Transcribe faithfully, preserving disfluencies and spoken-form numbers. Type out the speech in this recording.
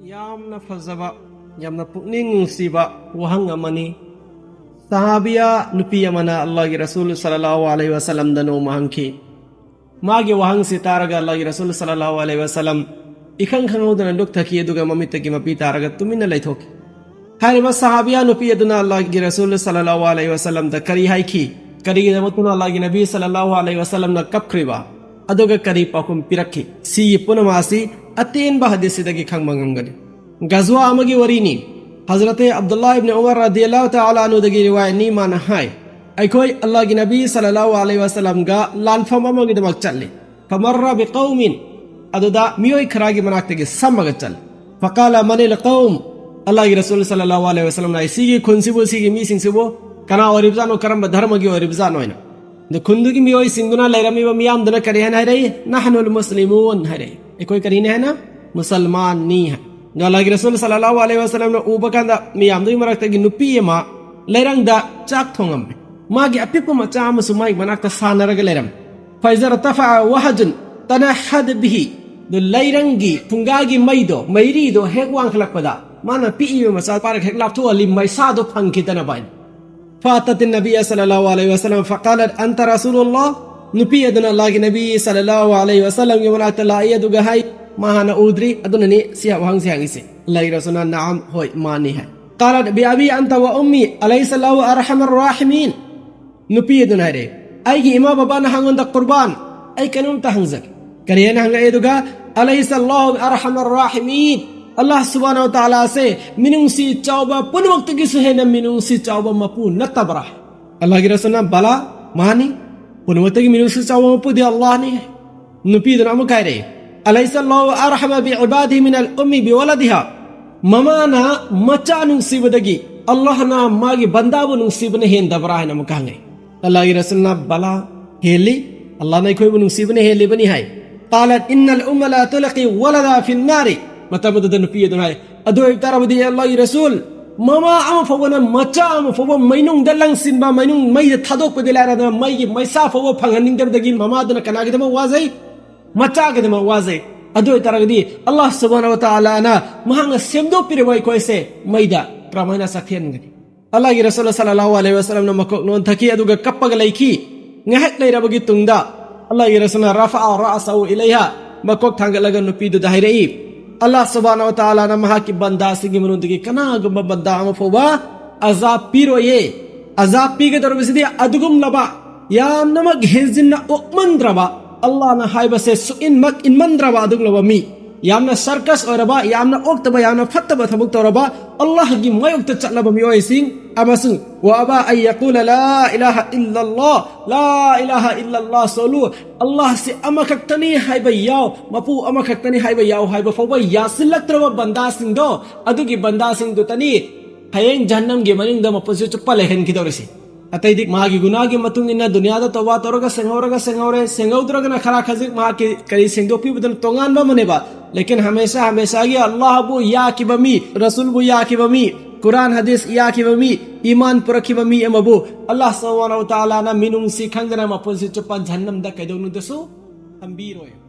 ꯌꯥꯝꯅ ꯐꯖꯕ, ꯌꯥꯝꯅ ꯄꯨꯛꯅꯤꯡ ꯅꯨꯡꯁꯤꯕ ꯋꯥꯍꯪ ꯑꯃꯅꯤ꯫ ꯁꯍꯥꯕꯤꯌꯥ ꯅꯨꯄꯤ ꯑꯃꯅ ꯑꯜꯂꯥꯍꯒꯤ ꯔꯁꯨꯜ ꯁꯜꯂꯜꯂꯥꯍꯨ ꯑꯂꯩꯍꯤ ꯋꯥꯁꯜꯂꯝꯗ ꯅꯣꯡꯃ ꯍꯪꯈꯤ꯫ ꯃꯥꯒꯤ ꯋꯥꯍꯪꯁꯤ ꯇꯥꯔꯒ ꯑꯜꯂꯥꯍꯒꯤ ꯔꯁꯨꯜ ꯁꯜꯂꯜꯂꯥꯍꯨ ꯑꯂꯩꯍꯤ ꯋꯥꯁꯜꯂꯝ ꯏꯈꯪ ꯈꯪꯍꯧꯗꯅ ꯂꯨꯞꯊꯈꯤ, ꯑꯗꯨꯒ ꯃꯃꯤꯠꯇꯒꯤ ꯃꯄꯤ ꯇꯥꯔꯒ ꯇꯨꯃꯤꯟꯅ ꯂꯩꯊꯣꯛꯈꯤ꯫ ꯍꯥꯏꯔꯤꯕ ꯁꯍꯥꯕꯤꯌꯥ ꯅꯨꯄꯤ ꯑꯗꯨꯅ ꯑꯜꯂꯥꯍꯒꯤ ꯔꯁꯨꯜ ꯁꯜꯂꯜꯂꯥꯍꯨ ꯑꯂꯩꯍꯤ ꯋꯥꯁꯜꯂꯝꯗ ꯀꯔꯤ ꯍꯥꯏꯈꯤ? ꯀꯔꯤꯒꯤꯗꯃꯛꯇꯅ ꯑꯜꯂꯥꯍꯒꯤ ꯅꯕꯤ ꯁꯜꯂꯜꯂꯥꯍꯨ ꯑꯂꯩꯍꯤ ꯋꯥꯁꯜꯂꯝꯅ ꯀꯞꯈ꯭ꯔꯤꯕ? ꯑꯗꯨꯒ ꯀꯔꯤ ꯄꯥꯎꯈꯨꯝ ꯄꯤꯔꯛꯈꯤ? ꯁꯤꯒꯤ ꯄꯨꯝꯅꯃꯛ ꯑꯁꯤ ꯑꯇꯦꯟꯕ ꯍꯗꯤꯁꯁꯤꯗꯒꯤ ꯈꯪꯕ ꯉꯝꯒꯅꯤ꯫ ꯒꯖꯋꯥ ꯑꯃꯒꯤ ꯋꯥꯔꯤꯅꯤ꯫ ꯍꯖꯔꯠ ꯑꯕꯗꯨꯜꯂꯥꯍ ꯏꯕꯅ ꯎꯃꯔ ꯔꯗꯤꯌꯜꯂꯥꯍꯨ ꯇꯥꯂꯥ ꯑꯟꯍꯨꯗꯒꯤ ꯔꯤꯋꯥꯌꯠꯅꯤ꯫ ꯃꯥꯅ ꯍꯥꯏ, ꯑꯩꯈꯣꯏ ꯑꯜꯂꯥꯍꯒꯤ ꯅꯕꯤ ꯁꯜꯂꯜꯂꯥꯍꯨ ꯑꯂꯩꯍꯤ ꯋꯥꯁꯜꯂꯝꯒ ꯂꯥꯟꯐꯝ ꯑꯃꯒꯤꯗꯃꯛ ꯆꯠꯂꯤ꯫ ꯐꯃꯔꯔ ꯕꯤꯀꯧꯃꯤꯟ, ꯑꯗꯨꯗ ꯃꯤꯑꯣꯏ ꯈꯔꯒꯤ ꯃꯅꯥꯛꯇꯒꯤ ꯁꯝꯃꯒ ꯆꯠꯂꯤ꯫ ꯐꯀꯥꯂ ꯃꯅꯤꯜ ꯀꯧꯝ, ꯑꯜꯂꯥꯍꯒꯤ ꯔꯁꯨꯜ ꯁꯜꯂꯜꯂꯥꯍꯨ ꯑꯂꯩꯍꯤ ꯋꯥꯁꯜꯂꯝꯅ ꯍꯥꯏ, ꯁꯤꯒꯤ ꯈꯨꯟꯁꯤꯕꯨ, ꯁꯤꯒꯤ ꯃꯤꯁꯤꯡꯁꯤꯕꯨ ꯀꯅꯥ ꯑꯣꯏꯔꯤꯕꯖꯥꯠꯅꯣ, ꯀꯔꯝꯕ ꯙꯔꯃꯒꯤ ꯑꯣꯏꯔꯤꯕꯖꯥꯠꯅꯣ ꯍꯥꯏꯅ꯫ ꯑꯗ ꯈꯨꯟꯗꯨꯒꯤ ꯃꯤꯑꯣꯏꯁꯤꯡꯗꯨꯅ, ꯂꯩꯔꯝꯃꯤꯕ ꯃꯤꯌꯥꯝꯗꯨꯅ ꯀꯔꯤ ꯍꯥꯏꯅ ꯍꯥꯏꯔꯛꯏ? "ꯅꯍꯅꯨꯜ ꯃꯨꯁꯂꯤꯃꯨꯟ" ꯍꯥꯏꯔꯛꯏ, "ꯑꯩꯈꯣꯏ ꯀꯔꯤꯅꯤ?" ꯍꯥꯏꯅ, "ꯃꯨꯁꯜꯃꯥꯟꯅꯤ" ꯍꯥꯏ꯫ ꯑꯗꯣ ꯑꯜꯂꯥꯍꯒꯤ ꯔꯁꯨꯜ ꯁꯜꯂꯜꯂꯥꯍꯨ ꯑꯂꯩꯍꯤ ꯋꯥꯁꯜꯂꯝꯅ ꯎꯕ ꯀꯥꯟꯗ, ꯃꯤꯌꯥꯝꯗꯨꯒꯤ ꯃꯔꯛꯇꯒꯤ ꯅꯨꯄꯤ ꯑꯃ ꯂꯩꯔꯪꯗ ꯆꯥꯛ ꯊꯣꯡꯉꯝꯃꯤ꯫ ꯃꯥꯒꯤ ꯑꯄꯤꯛꯄ ꯃꯆꯥ ꯑꯃꯁꯨ ꯃꯥꯒꯤ ꯃꯅꯥꯛꯇ ꯁꯥꯟꯅꯔꯒ ꯂꯩꯔꯝꯃꯤ꯫ ꯐꯩꯖꯔ ꯇꯐꯥ ꯋꯥꯍꯖꯨꯟ ꯇꯅꯍꯗ ꯕꯤꯍꯤ꯫ ꯑꯗꯨ ꯂꯩꯔꯪꯒꯤ ꯐꯨꯡꯒꯥꯒꯤ ꯃꯩꯗꯣ, ꯃꯩꯔꯤꯗꯣ ꯍꯦꯛ ꯋꯥꯡꯈꯠꯂꯛꯄꯗ, ꯃꯥꯅ ꯄꯤꯛꯏꯕ ꯃꯆꯥ ꯄꯥꯔꯒ ꯍꯦꯛ ꯂꯥꯞꯊꯣꯛꯍꯜꯂꯤ, ꯃꯩꯁꯥꯗꯣ ꯐꯪꯈꯤꯗꯅꯕ ꯍꯥꯏꯅ꯫ ꯐꯥꯇꯠ ꯅꯕꯤ ꯁꯜꯂꯜꯂꯥꯍꯨ ꯑꯂꯩꯍꯤ ꯋꯥꯁꯜꯂꯝ ꯐꯀꯥꯂꯠ, "ꯑꯟꯇ ꯔꯁꯨꯂꯨꯜꯂꯥꯍ?" ꯅꯨꯄꯤ ꯑꯗꯨꯅ ꯑꯜꯂꯥꯍꯒꯤ ꯅꯕꯤ ꯁꯜꯂꯜꯂꯥꯍꯨ ꯑꯂꯩꯍꯤ ꯋꯥꯁꯜꯂꯝꯒꯤ ꯃꯅꯥꯛꯇ ꯂꯥꯛꯏ, ꯑꯗꯨꯒ ꯍꯥꯏ, ꯃꯥ ꯍꯥꯟꯅ ꯎꯗ꯭ꯔꯤ, ꯑꯗꯨꯅꯅꯤ ꯁꯤ ꯋꯥꯍꯪꯁꯤ ꯍꯪꯉꯤꯁꯤ꯫ ꯑꯜꯂꯥꯍꯒꯤ ꯔꯁꯨꯜꯅ, "ꯅꯥꯝ, ꯍꯣꯏ, ꯃꯥꯅꯤ" ꯍꯥꯏ꯫ ꯀꯥꯂꯠ, "ꯕꯤ ꯑꯕꯤ ꯑꯟꯇ ꯋꯥ ꯎꯝꯃꯤ, ꯑꯂꯩꯁ ꯑꯜꯂꯥꯍꯨ ꯑꯔꯍꯃꯔ ꯔꯥꯍꯤꯃꯤꯟ?" ꯅꯨꯄꯤ ꯑꯗꯨꯅ ꯍꯥꯏꯔꯦ, "ꯑꯩꯒꯤ ꯏꯃꯥ ꯕꯕꯥꯅ ꯍꯥꯡꯉꯣꯟꯗ ꯀꯨꯔꯕꯥꯟ ꯑꯩ ꯀꯩꯅꯣꯝꯇ ꯍꯪꯖꯒꯦ"꯫ ꯀꯔꯤ ꯍꯥꯏꯅ ꯍꯪꯉꯛꯑꯦ? ꯑꯗꯨꯒ, "ꯑꯂꯩꯁ ꯑꯜꯂꯥꯍꯨ ꯕꯤ ꯑꯔꯍꯃꯔ ꯔꯥꯍꯤꯃꯤꯟ?" ꯑꯜꯂꯥꯍ ꯁꯨꯕꯍꯥꯅꯍꯨ ꯋ ꯇꯥꯂꯥꯁꯦ ꯃꯤꯅꯨꯡꯁꯤ ꯆꯥꯎꯕ ꯄꯨꯝꯅꯃꯛꯇꯒꯤꯁꯨ ꯍꯦꯟꯅ ꯃꯤꯅꯨꯡꯁꯤ ꯆꯥꯎꯕ ꯃꯄꯨ ꯅꯠꯇꯕ꯭ꯔꯥ? ꯑꯜꯂꯥꯍꯒꯤ ꯔꯁꯨꯜꯅ, "ꯕꯂꯥ, ꯃꯥꯅꯤ꯫ ꯄꯨꯝꯅꯃꯛꯇꯒꯤ ꯃꯤꯅꯨꯡꯁꯤ ꯆꯥꯎꯕ ꯃꯄꯨꯗꯤ ꯑꯜꯂꯥꯍꯅꯤ"꯫ ꯅꯨꯄꯤꯗꯨꯅ ꯑꯃꯨꯛ ꯍꯥꯏꯔꯦ, "ꯑꯂꯩꯁ ꯑꯜꯂꯥꯍꯨ ꯑꯔꯍꯃ ꯕꯤ ꯏꯕꯥꯗꯤꯍꯤ ꯃꯤꯅꯜ ꯎꯝꯃꯤ ꯕꯤ ꯋꯂꯗꯤꯍꯥ?" ꯃꯃꯥꯅ ꯃꯆꯥ ꯅꯨꯡꯁꯤꯕꯗꯒꯤ ꯑꯜꯂꯥꯍꯅ ꯃꯥꯒꯤ ꯕꯟꯗꯥꯕꯨ ꯅꯨꯡꯁꯤꯕꯅ ꯍꯦꯟꯗꯕ꯭ꯔꯥ ꯍꯥꯏꯅ ꯑꯃꯨꯛꯀ ꯍꯪꯉꯦ꯫ ꯑꯜꯂꯥꯍꯒꯤ ꯔꯁꯨꯜꯅ, "ꯕꯂꯥ, ꯍꯦꯜꯂꯤ꯫ ꯑꯜꯂꯥꯍꯅ ꯑꯩꯈꯣꯏꯕꯨ ꯅꯨꯡꯁꯤꯕꯅ ꯍꯦꯜꯂꯤꯕꯅꯤ" ꯍꯥꯏ꯫ ꯀꯥꯂꯠ, "ꯏꯟꯅꯜ ꯎꯝꯃ ꯂꯥ ꯇꯨꯜꯀꯤ ꯋꯂꯗꯥ ꯐꯤꯟꯅꯥꯔꯤ"꯫ ꯃꯇꯝ ꯑꯗꯨꯗ ꯅꯨꯄꯤ ꯑꯗꯨꯅ ꯍꯥꯏ, "ꯑꯗꯨ ꯑꯣꯏꯕ ꯇꯥꯔꯕꯗꯤ, ꯑꯜꯂꯥꯍꯒꯤ ꯔꯁꯨꯜ, ꯃꯃꯥ ꯑꯃ ꯐꯥꯎꯕꯅ ꯃꯆꯥ ꯑꯃ ꯐꯥꯎꯕ ꯃꯩꯅꯨꯡꯗ ꯂꯪꯁꯤꯟꯕ, ꯃꯩꯅꯨꯡ ꯃꯩꯗ ꯊꯥꯗꯣꯛꯄꯗꯤ ꯂꯥꯏꯔꯗꯅ ꯃꯩꯒꯤ ꯃꯩꯁꯥ ꯐꯥꯎꯕ ꯐꯪꯍꯟꯅꯤꯡꯗꯕꯗꯒꯤ ꯃꯃꯥꯗꯨꯅ ꯀꯅꯥꯒꯤꯗꯃꯛ ꯋꯥꯖꯩ? ꯃꯆꯥꯒꯤꯗꯃꯛ ꯋꯥꯖꯩ"꯫ ꯑꯗꯨ ꯑꯣꯏꯇꯥꯔꯒꯗꯤ ꯑꯜꯂꯥꯍ ꯁꯨꯕꯍꯥꯅꯍꯨ ꯋ ꯇꯥꯂꯥꯅ ꯃꯍꯥꯛꯅ ꯁꯦꯝꯗꯣꯛꯄꯤꯔꯕ ꯑꯩꯈꯣꯏꯁꯦ ꯃꯩꯗ ꯀꯔꯝꯍꯥꯏꯅ ꯆꯥꯛꯊꯍꯟꯒꯅꯤ? ꯑꯜꯂꯥꯍꯒꯤ ꯔꯁꯨꯜ ꯁꯜꯂꯜꯂꯥꯍꯨ ꯑꯂꯩꯍꯤ ꯋꯁꯜꯂꯝꯅ ꯃꯀꯣꯛ ꯅꯣꯟꯊꯈꯤ, ꯑꯗꯨꯒ ꯀꯞꯄꯒ ꯂꯩꯈꯤ꯫ ꯉꯥꯏꯍꯥꯛ ꯂꯩꯔꯕꯒꯤ ꯇꯨꯡꯗ ꯑꯜꯂꯥꯍꯒꯤ ꯔꯁꯨꯜꯅ ꯔꯐꯥ ꯔꯥꯁꯥꯍꯨ ꯏꯂꯩꯍꯥ, ꯃꯀꯣꯛ ꯊꯥꯡꯒꯠꯂꯒ ꯅꯨꯄꯤꯗꯨꯗ ꯍꯥꯏꯔꯛꯏ, ꯑꯜꯂꯥꯍ ꯁꯨꯕꯍꯥꯅꯍꯨ ꯋ ꯇꯥꯂꯥꯅ ꯃꯍꯥꯛꯀꯤ ꯕꯟꯗꯥꯁꯤꯡꯒꯤ ꯃꯅꯨꯡꯗꯒꯤ ꯀꯅꯥꯒꯨꯝꯕ ꯕꯟꯗꯥ ꯑꯃ ꯐꯥꯎꯕ ꯑꯖꯥꯕ ꯄꯤꯔꯣꯏꯌꯦ꯫ ꯑꯖꯥꯕ ꯄꯤꯒꯗꯧꯔꯤꯕꯁꯤꯗꯤ ꯑꯗꯨꯒꯨꯝꯂꯕ ꯌꯥꯝꯅꯃꯛ ꯍꯦꯟꯖꯤꯟꯅ ꯑꯣꯛꯃꯟꯗ꯭ꯔꯕ, ꯑꯜꯂꯥꯍꯅ ꯍꯥꯏꯕꯁꯦ ꯁꯨꯛꯏꯟꯃꯛ ꯏꯟꯃꯟꯗ꯭ꯔꯕ ꯑꯗꯨꯒꯨꯝꯂꯕ ꯃꯤ, ꯌꯥꯝꯅ ꯁꯔꯀꯁ ꯑꯣꯏꯔꯕ, ꯌꯥꯝꯅ ꯑꯣꯛꯇꯕ, ꯌꯥꯝꯅ ꯐꯠꯇꯕ ꯊꯕꯛ ꯇꯧꯔꯕ, ꯑꯜꯂꯥꯍꯒꯤ ꯃꯥꯌꯣꯛꯇ ꯆꯠꯂꯕ ꯃꯤꯑꯣꯏꯁꯤꯡ, ꯑꯃꯁꯨꯡ "ꯋꯥ ꯑꯕꯥ ꯑꯟ ꯌꯥꯀꯨꯂ ꯂꯥ ꯏꯂꯥꯍ ꯏꯜꯂꯜꯂꯥꯍ, ꯂꯥ ꯏꯂꯥꯍ ꯏꯜꯂꯜꯂꯥꯍ ꯁꯣꯂꯨ, ꯑꯜꯂꯥꯍꯁꯤ ꯑꯃꯈꯛꯇꯅꯤ ꯍꯥꯏꯕ ꯌꯥꯎ, ꯃꯄꯨ ꯑꯃꯈꯛꯇꯅꯤ ꯍꯥꯏꯕ ꯌꯥꯎ" ꯍꯥꯏꯕ ꯐꯥꯎꯕ ꯌꯥꯁꯤꯜꯂꯛꯇ꯭ꯔꯕ ꯕꯟꯗꯥꯁꯤꯡꯗꯣ, ꯑꯗꯨꯒꯤ ꯕꯟꯗꯥꯁꯤꯡꯗꯨꯇꯅꯤ ꯍꯌꯦꯡ ꯖꯍꯟꯅꯝꯒꯤ ꯃꯅꯨꯡꯗ ꯃꯄꯨꯟꯁꯤ ꯆꯨꯞꯄ ꯂꯩꯍꯟꯈꯤꯗꯧꯔꯤꯁꯤ꯫ ꯑꯇꯩꯗꯤ ꯃꯥꯒꯤ ꯒꯨꯅꯥꯒꯤ ꯃꯇꯨꯡ ꯏꯟꯅ ꯗꯨꯅꯤꯌꯥꯗ ꯇꯧꯕꯥ ꯇꯧꯔꯒ ꯁꯦꯡꯍꯧꯔꯒ ꯁꯦꯡꯍꯧꯔꯦ, ꯁꯦꯡꯍꯧꯗ꯭ꯔꯒꯅ ꯈꯔ ꯈꯖꯤꯛ ꯃꯍꯥꯛꯀꯤ ꯀꯔꯤ ꯁꯦꯡꯗꯣꯛꯄꯤꯕꯗꯨꯅ ꯇꯣꯉꯥꯟꯕ ꯑꯃꯅꯦꯕ꯫ ꯂꯦꯀꯤꯟ ꯍꯃꯦꯁꯥ ꯍꯃꯦꯁꯥꯒꯤ ꯑꯜꯂꯥꯍꯕꯨ ꯌꯥꯈꯤꯕ ꯃꯤ, ꯔꯁꯨꯜꯕꯨ ꯌꯥꯈꯤꯕ ꯃꯤ, ꯀꯨꯔꯥꯟ ꯍꯗꯤꯁ ꯌꯥꯈꯤꯕ ꯃꯤ, ꯏꯃꯥꯟ ꯄꯨꯔꯛꯈꯤꯕ ꯃꯤ ꯑꯃꯕꯨ ꯑꯜꯂꯥꯍ ꯁꯨꯕꯍꯥꯅꯍꯨ ꯋ ꯇꯥꯂꯥꯅ ꯃꯤꯅꯨꯡꯁꯤ ꯈꯪꯗꯅ ꯃꯄꯨꯟꯁꯤ ꯆꯨꯞꯄ ꯖꯍꯟꯅꯝꯗ ꯀꯩꯗꯧꯅꯨꯡꯗꯁꯨ ꯊꯝꯕꯤꯔꯣꯏ꯫